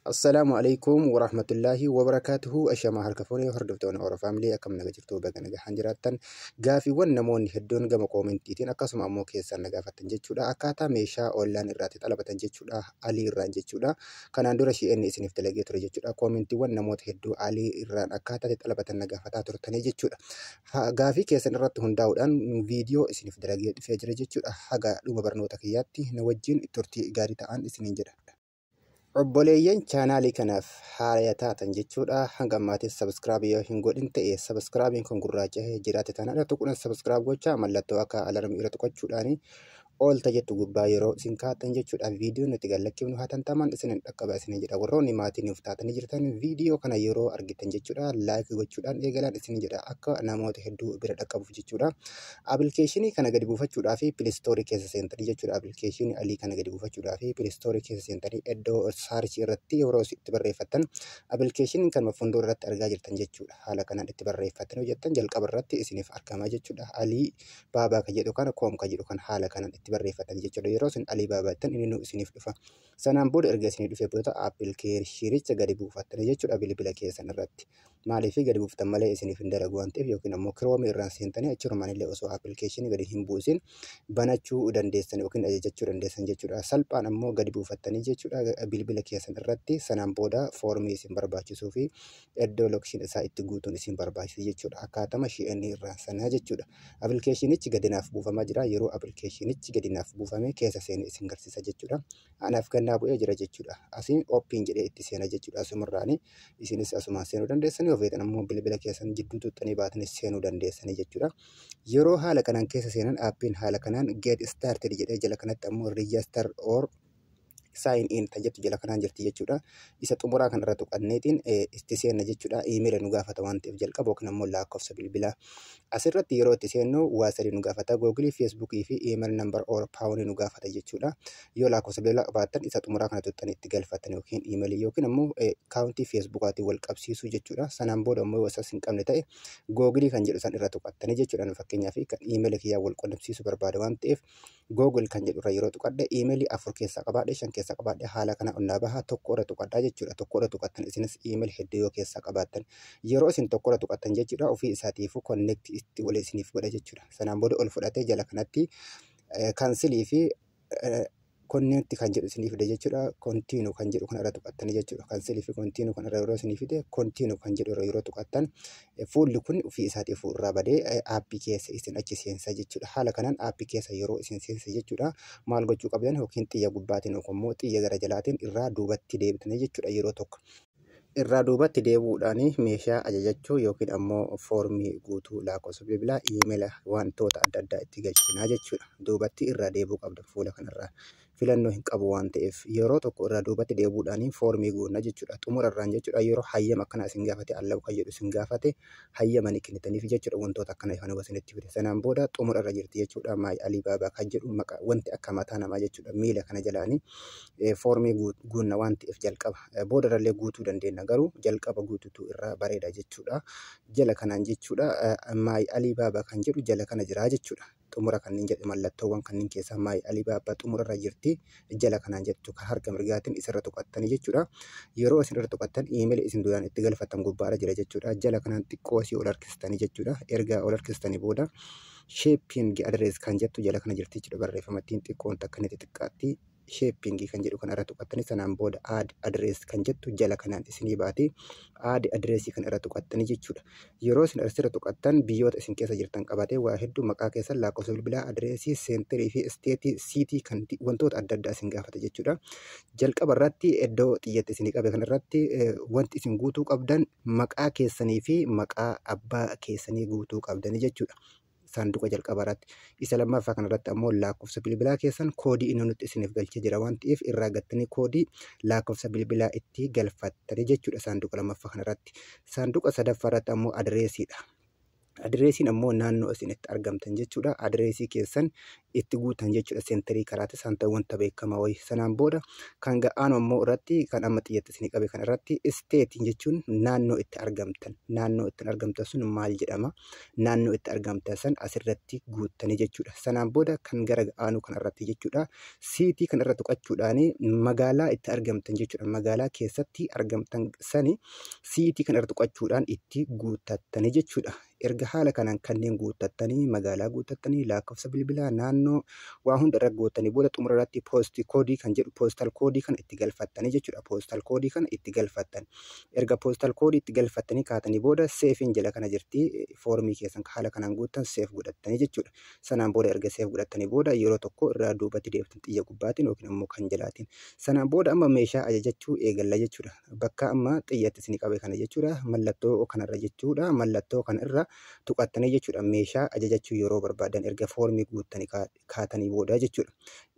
Assalaamu alaikum warahmatullaahi wabarakaatuhu. Ashamaa harka fuunee hordoftoonni Oro Family, akkam naga jirtu? Baga nagahaan jiraattan. Gaafiiwwan namoonni hedduun gama commentiitiin akkasuma ammoo keessan na gaafattan jechuudha. Akkaataa meeshaa online irraatti xalabatan jechuudha. Alii irraan jechuudha. Kanaan dura Shein isiniif dalagee ture jechuudha. Commentiiwwan namoota hedduu Alii irraan akkaataa itti xalabatan na gaafataa turtanii jechuudha. Gaafii keessan irratti hundaa'uudhaan viidiyoo isiniif dalagee dhufee jira jechuudha. Haga dhuma barnoota kiyyaatti na wajjin turtii gaarii ta'an isiniin jedha. Obboleeyyan chaanaalii kanaaf haala taatan jechuudha. Hanga ammaatis subscribe yoo hin godhin ta'e, subscribeiin kun gurraacha'ee jiraate taanaan irra tuquudhaan subscribe gochaa, mallattoo akka alarmii irra tuqachuudhaan oolta jettu gubbaa yeroo isin kaa'attan jechuudha. Viidiyoo nuti gallakkifnu hatantamaan isin dhaqqaba isin jedha. Warroonni maatii nuuf taatanii jirtan, viidiyoo kana yeroo argitan jechuudha, like gochuudhaan eegalaan isin jedha, akka namoota hedduu bira dhaqqabuuf jechuudha. Appilikeeshinii kana gadi buufachuudhaa fi Play Store keessa seentanii jechuudha. Appilikeeshinii Alii kana gadi buufachuudhaa fi Play Store keessa seentanii iddoo search irratti yeroo itti barreeffattan, appilikeeshiniin kan fuuldura irratti argaa jirtan jechuudha. Haala kanaan itti barreeffattan hojjettan jalqaba irratti isiniif argama jechuudha. Alii Baabaa kan jedhu kana, com kan jedhu kan haala kanaan itti barreeffatan jechuudha. Yeroo isin Alii Baabaa jettan inni nu isiniif dhufa. Sanaan booda erga isinii dhufee booda appilikeeshinicha gadi buufattanii jechuudha bilbila keessan irratti. Maaliif gadi buuftan malee isiniif hin dalagu waan ta'eef, yookiin ammoo Chrome irraan seentanii achumaan illee osoo appilikeeshinii gadi hin buusin banachuu dandeessan yookiin ajajachuu dandeessan jechuudha. Salphaan ammoo gadi buufattanii jechuudha bilbila keessan irratti, sanaan booda foormii isin barbaachisuu fi iddoo location isaa itti guutuun isin barbaachisa jechuudha. Akkaatama Shein irraa sanaa jechuudha. Appilikeeshinichi gadi naaf buufamaa jira. Yeroo appilikeeshinichi gadi naaf buufame keessa seenee isin garsiisa jechuudha. Anaaf gannaa bu'ee jira jechuudha. Asiin open jedhee itti seena jechuudha. Asumarraani isinis asumaan seenuu dandeessanii, yoo feetan ammoo bilbila keessan jidduu tuxxanii baatanis seenuu dandeessanii jechuudha. Yeroo haala kanaan keessa seenan, aappiin haala kanaan "Get started" jedhee, jala kanatti ammoo "Register or sign in" kan jettu jala kanaan jirti jechuudha. Isa xumuraa kan irra tuqanneetiin itti seenna jechuudha. Iimeela nu gaafata waan ta'eef jalqaba, yookiin ammoo lakkoofsa bilbilaa. Asirratti yeroo itti seennu waa sadii nu gaafata. Googilii, Feesbuukii fi email number or phone nu gaafata jechuudha. Yoo lakkoofsa bilbilaa qabaattan isa xumuraa kana tuqxanii itti galfattan, yookiin iimeelii yookiin ammoo akkaawuntii Feesbuukaatiin wal qabsiisuu jechuudha. Sanaan booda ammoo yoo isas hin qabne ta'e, Googilii kan jedhu san irra tuqattanii jechuudha. Fakkeenyaaf kan iimeelii kiyyaa wal qunnamsiisuu barbaada waan ta'eef, Google kan jedhu irra yeroo tuqadhe, iimeelii afur keessaa qabaadhe, shan keessaa qabaadhe, haala kana onnaa baha, tokko irra tuqadhaa jechuudha. Tokko irra tuqattan isinis iimeelii hedduu yoo keessaa qabaattan. Yeroo isin tokko irra tuqattan jechuudha, ofii isaatiifuu connect itti wal isiniif godha jechuudha. Sanaan booda ol fudhatee jala kanatti cancel fi connect kan jedhu isinii fide jechuudha. Continue kan jedhu kana irra tuqattanii jechuudha. Cancel fi continue kan irra yeroo isinii fide, continue kan jedhu irra yeroo tuqattan, fuulli kun ofii isaatiif irraa badee aappii keessa isin achi seensa jechuudha. Haala kanaan aappii keessa yeroo isin seensa jechuudha. Maal gochuu qabdan? Yookiin xiyya gubbaatiin yookiin immoo xiyya gara jalaatiin irraa duubatti deebitanii jechuudha yeroo tokko. Irraa duubatti deebi'uudhaan meeshaa ajajachuu yookiin ammoo foormii guutuu, lakkoofsa bilbilaa, iimeela, wantoota adda addaa itti galchinaa jechuudha. Duubatti irraa deebi'uu qabda, fuula kanarraa filannoo hin qabu waan ta'eef yeroo tokko irraa duubatti deebi'uudhaan foormii guunna jechuudha. Xumura irraan jechuudha, yeroo hayyama akkanaa isin gaafate, allow kan jedhu isin gaafate, hayyama ni kennitaniif jechuudha, wantoota akkana ifaan isinitti fide. Sanaan booda xumura irra jirti jechuudha. My Alibaabaa kan jedhu maqaa wanti akka mataa namaa jechuudha. Miila kana jalaanii foormii guunna waan ta'eef jalqaba. Booda irrallee guutuu dandeenya, garuu jalqaba guutuutu irraa bareeda jechuudha. Jala kanaan jechuudha, My Alibaabaa kan jedhu jala kana jira jechuudha. Xumura kanneen jedhu, mallattoowwan kanneen keessaa My Alibaabaa xumura irra jirti. Jala kanaan jettu kan harka mirgaatiin isarra tuqattanii jechuudha. Yeroo isin irra tuqattan, iimeelii isin duraan itti galfattan gubbaarra jira jechuudha. Jala kanaan xiqqoo asii ol harkistanii jechuudha. Erga ol harkistanii booda "Shipping address" kan jettu jala kana jirti jechuudha. Barreeffamattiin xiqqoon takka ni xixiqqaatti. Shipping kan jedhu kan irra tuqattanii, sanaan booda "Add address" kan jettu jala kanaan isinii baati. Add address kan irra tuqattanii jechuudha. Yeroo isin asirra tuqattan, biyyoota isin keessa jirtan qabatee waa hedduu, maqaa keessan, lakkoofsa bilbilaa, adireesii, center fi state, city kan wantoota adda addaa isin gaafata jechuudha. Jalqaba irratti iddoo xiyyatti isinii qabe kanarratti wanti isin guutuu qabdan maqaa keessanii fi maqaa abbaa keessanii guutuu qabdanii jechuudha. Saanduqa jalqaba irratti. Isa lammaffaa kanarratti ammoo lakkoofsa bilbilaa keessan, koodii inni nutti isiniif galchee jira waan ta'eef, irraa gattanii koodii lakkoofsa bilbilaa itti galfattanii jechuudha saanduqa lammaffaa kanarratti. Saanduqa sadaffaa irratti ammoo adireesiidha. Adireesiin ammoo naannoo isin itti argamtan jechuudha. Adireesii keessan Itti guutan jechuudha. Center karaatti isaan ta'u wanta beekamaa wayii. Sanaan booda kan ga'aanu ammoo irratti kan amma xiyyatti isinii qabe kan irratti stateiin jechuun naannoo itti argamtan. Naannoo itti argamtan sun maal jedhama? Naannoo itti argamtan san asirratti guuttanii jechuudha. Sanaan booda kan gara ga'aanu kan irratti jechuudha. City kan irra tuqachuudhaan magaalaa itti argamtan jechuudha. Magaalaa keessatti argamtan sani city kan irra tuqachuudhaan itti guuttattanii jechuudha. Erga haala kanaan kanneen guuttattanii, magaalaa guuttattanii, lakkoofsa bilbilaa, naannoo, waa hunda irra guuttanii booda xumura irratti post code kan jedhu, postal code kana itti galfattanii jechuudha. Postal code kana itti galfattan. Erga postal code itti galfattanii kaatanii booda saveiin jala kana jirti. Foormii keessan haala kanaan guuttan save godhattanii jechuudha. Sanaan booda erga save godhattanii booda yeroo tokko irraa duubatti deebitan xiyya gubbaatiin yookiin ammoo kan jalaatiin. Sanaan booda amma meeshaa ajajachuu eegalla jechuudha. Bakka amma xiyyatti isinii qabe kana jechuudha. Mallattoo kanarra jechuudha. Mallattoo kana irra tuqattanii jechuudha. Meeshaa ajajachuu yeroo barbaadan erga foormii guuttanii kaatanii booda jechuudha.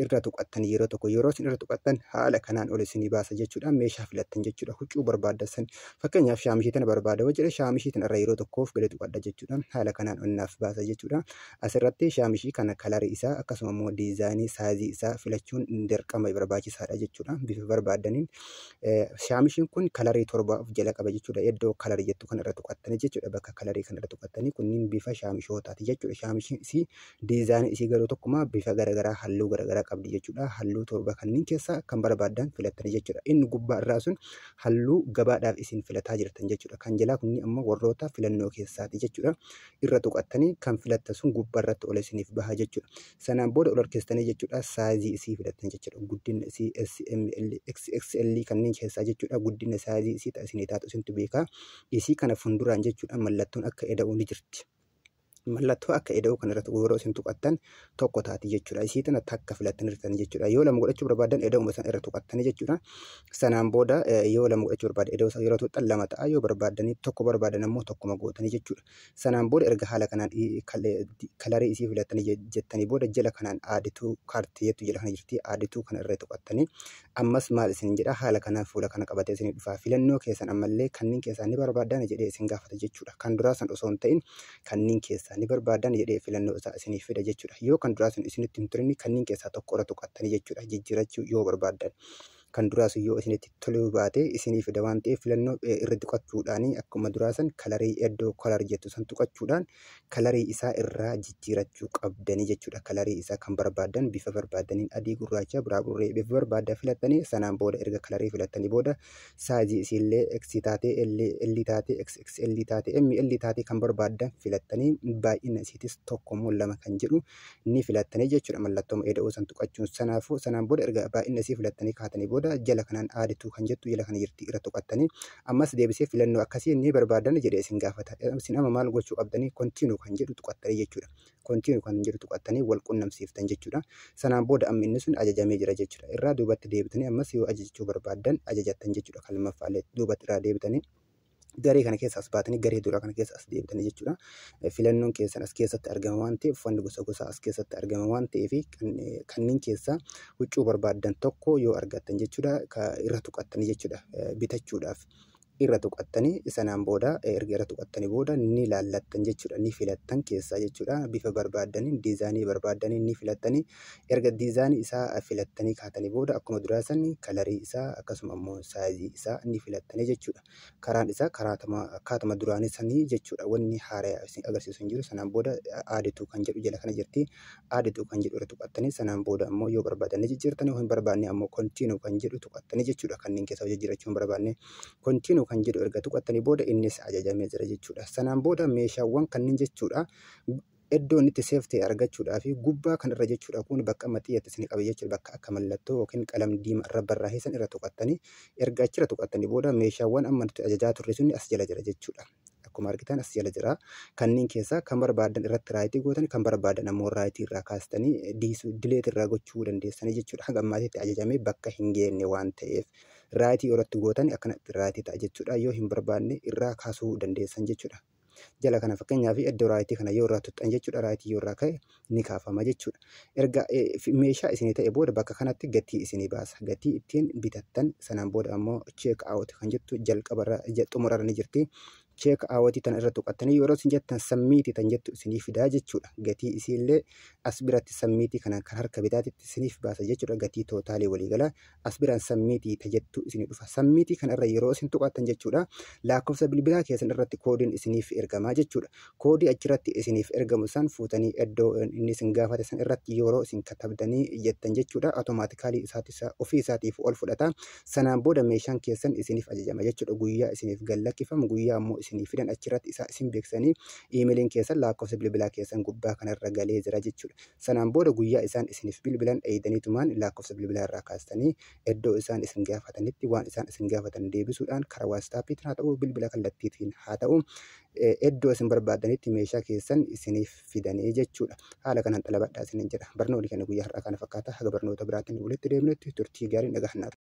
Irra tuqattanii yeroo tokko, yeroo isin irra tuqattan haala kanaan ol isinii baasa jechuudha. Meeshaa filattan jechuudha. Huccuu barbaaddan san, fakkeenyaaf shaamishii tana barbaada yoo jedhe, shaamishii tana irra yeroo tokkoof gadi tuqadha jechuudha. Haala kanaan ol naaf baasa jechuudha. Asirratti shaamishii kana colorii isaa, akkasuma immoo designii, sizeii isaa filachuun dirqama barbaachisaadha jechuudha. Bifa barbaaddaniin shaamishiin kun colorii 7 of jala qaba jechuudha. Iddoo colorii jettu kana irra tuqattanii jechuudha. Bakka colorii kana irra tuqattanii kunniin bifa shaamishootaati jechuudha. Shaamishiin isii designii isii garuu tokkuma, bifa garaagaraa, halluu garaagaraa qabdi jechuudha. Halluu 7 kanneen keessaa kan barbaaddan filattanii jechuudha. Inni gubbaa irraa sun halluu gabaadhaaf isin filataa jirtan jechuudha. Kan jalaa kunniin ammoo warroota filannoo keessaati jechuudha. Irra tuqattanii kan filattan sun gubbaa irratti ol isiniif baha jechuudha. Sanaan booda ol harkistanii jechuudha, sizeii isii filattan jechuudha. Guddina isii S, M, L, XXL kanneen keessaa jechuudha. Guddina sizeii isii isinii taatu isintu beekaa. Isii kana fuulduraan jechuudha, mallattoon akka eda'uu ni jirti. Mallattoo akka eda'uu kana irratti yeroo isin tuqattan tokko taati jechuudha. Isii tana takka filattanii jirtan jechuudha. Yoo lama godhachuu barbaadan eda'uma sana irra tuqattanii jechuudha. Sanaan booda yoo lama godhachuu barbaadan eda'uu sana yeroo tuqxan lama ta'a. Yoo barbaadanii tokko barbaadan ammoo tokkuma gootanii jechuudha. Sanaan booda erga haala kanaan colorii isii filattanii jettanii booda jala kanaan add to cart jettu jala kana jirti. Add to kana irra tuqattanii ammas maal isin jedha? Haala kanaan fuula kana qabatee isin dhufa. Filannoo keessan ammallee kanneen keessaa ni barbaadan jedhee isin gaafata jechuudha. Kan duraa san osoo hin ta'in kanneen keessaa ni barbaadan jedhee filannoo isaa isiniif fida jechuudha. Yoo kan duraa sun isinitti hin turin, kanneen keessaa tokko irra tuqattanii jechuudha. Jijjiirachuu yoo barbaadan. Kan duraa sun yoo isinitti toluu baate isinii fida waan ta'eef, filannoo irra tuqachuudhaan akkuma duraa san colorii, iddoo color jettu san tuqachuudhaan colorii isaa irraa jijjiirachuu qabdanii jechuudha. Colorii isaa kan barbaadan bifa barbaadaniin, adii, gurraacha, biraa, burree, bifa barbaadan filattanii, sanaan booda erga colorii filattanii booda sizeii isiillee X taatee, L, L taatee, XXL taatee, M, L taatee, kan barbaadan filattanii, baay'ina isiitis tokko moo lama kan jedhu ni filattanii jechuudha. Mallattoo eda'uu san tuqachuun sanaafuu sanaan booda erga baay'ina isii filattanii kaatanii booda jala kanaan add to kan jettu jala kana jirti, irra tuqattanii ammas deebisee filannoo akkasii ni barbaadan jedhee isin gaafata. Isin amma maal gochuu qabdanii? Continue kan jedhu tuqattanii jechuudha. Continue kan jedhu tuqattanii wal qunnamsiiftan jechuudha. Sanaan booda amma inni sun ajajamee jira jechuudha. Irraa duubatti deebitanii ammas yoo ajajachuu barbaaddan ajajattan jechuudha. Kan lammaffaallee duubatti irraa deebitanii garee kana keessa as baatanii garee duraa kana keessa as deebitanii jechuudha. Filannoon keessan as keessatti argama waan ta'eef, uffanni gosa gosaa as keessatti argama waan ta'eef, kanneen keessaa huccuu barbaaddan tokko yoo argattan jechuudha, irra tuqattanii jechuudha, bitachuudhaaf. Irra tuqattanii sanaan booda erga irra tuqattanii booda ni laallattan jechuudha. Ni filattan keessaa jechuudha. Bifa barbaaddaniin, designii barbaaddaniin ni filattanii. Erga designii isaa filattanii kaatanii booda akkuma duraa san colorii isaa, akkasuma immoo sizeii isaa ni filattanii jechuudha. Karaan isaa akkaatuma duraanii sanii jechuudha. Wanni haaraa isin agarsiisu hin jiru. Sanaan booda add to kan jedhu jala kana jirti. Add to kan jedhu irra tuqattanii sanaan booda ammoo yoo barbaadan ni jijjiirtanii, yoo hin barbaanne ammoo continue kan jedhu tuqattanii jechuudha. Kanneen keessaa jijjiirachuu hin barbaanne continue kan jedhu erga tuqattanii booda innis ajajamee jira jechuudha. Sanaan booda meeshaawwan kanneen jechuudha, iddoo inni itti save ta'e argachuudhaa fi gubbaa kanarra jechuudha, kun bakka amma xiyyatti isin qabe jechuudha, bakka akka mallattoo yookiin qalam diimaa irra barraa'e san irra tuqattanii, erga achirra tuqattanii booda meeshaawwan amma nuti ajajaa turre sun as jala jira jechuudha. Akkuma argitan as jala jira. Kanneen keessaa kan barbaadan irratti rightii gootan, kan barbaadan ammoo rightii irraa kaastanii diisuu, delete irraa gochuu dandeessanii jechuudha. Hanga ammaatitti ajajamee bakka hin geenye waan ta'eef rightii irratti gootan akkanatti rightii ta'a jechuudha. Yoo hin barbaanne irraa kaasuu dandeessan jechuudha. Jala kana fakkeenyaaf iddoo rightii kana yoo irraa tuxxan jechuudha, rightii yoo irraa ka'e ni kaafama jechuudha. Erga meeshaa isinii ta'e booda bakka kanatti gatii isinii baasa. Gatii ittiin bitattan sanaan booda ammoo check out kan jettu jalqabarra xumurarra ni jirti. Check out tan irra tuqattanii yeroo isin jettan submit tan jettu isinii fidaa jechuudha. Gatii isiillee as biratti submit kana kan harka bitaatitti isiniif baasa jechuudha. Gatii total waliigalaa as biraan submit tajettu isinii dhufa. Submit kana irra yeroo isin tuqattan jechuudha. Lakkoofsa bilbilaa keessan irratti koodiin isiniif ergamaa jechuudha. Koodii achirratti isiniif ergamu san fuutanii iddoo inni isin gaafate san irratti yeroo isin katabdanii jettan jechuudha. Automatically ofii isaatiif ol fudhata. Sanaan booda meeshaan keessan isiniif ajajama jechuudha. Guyyaa isiniif gallakkifamu, guyyaa immoo isinii fidan achirratti isaa isin beeksisanii iimeeliin keessan lakkoofsa bilbilaa keessan gubbaa kanarra galee jira jechuudha. Sanaan booda guyyaa isaan isiniif bilbilan eegdaniitumaan lakkoofsa bilbilaa irraa kaastanii iddoo isaan isin gaafatanitti waan isaan isin gaafatan deebisuudhaan karaa WhatsAppiitiin haa ta'u, bilbila kallattiitiin haa ta'u, iddoo isin barbaadanitti meeshaa keessan isiniif fidanii jechuudha. Haala kanaan xalabadhaa isiniin jedha. Barnoonni keenya guyyaa har'aa kana fakkaata. Haga barnoota biraatiin walitti deebinutti turtii gaarii nagahannaatu.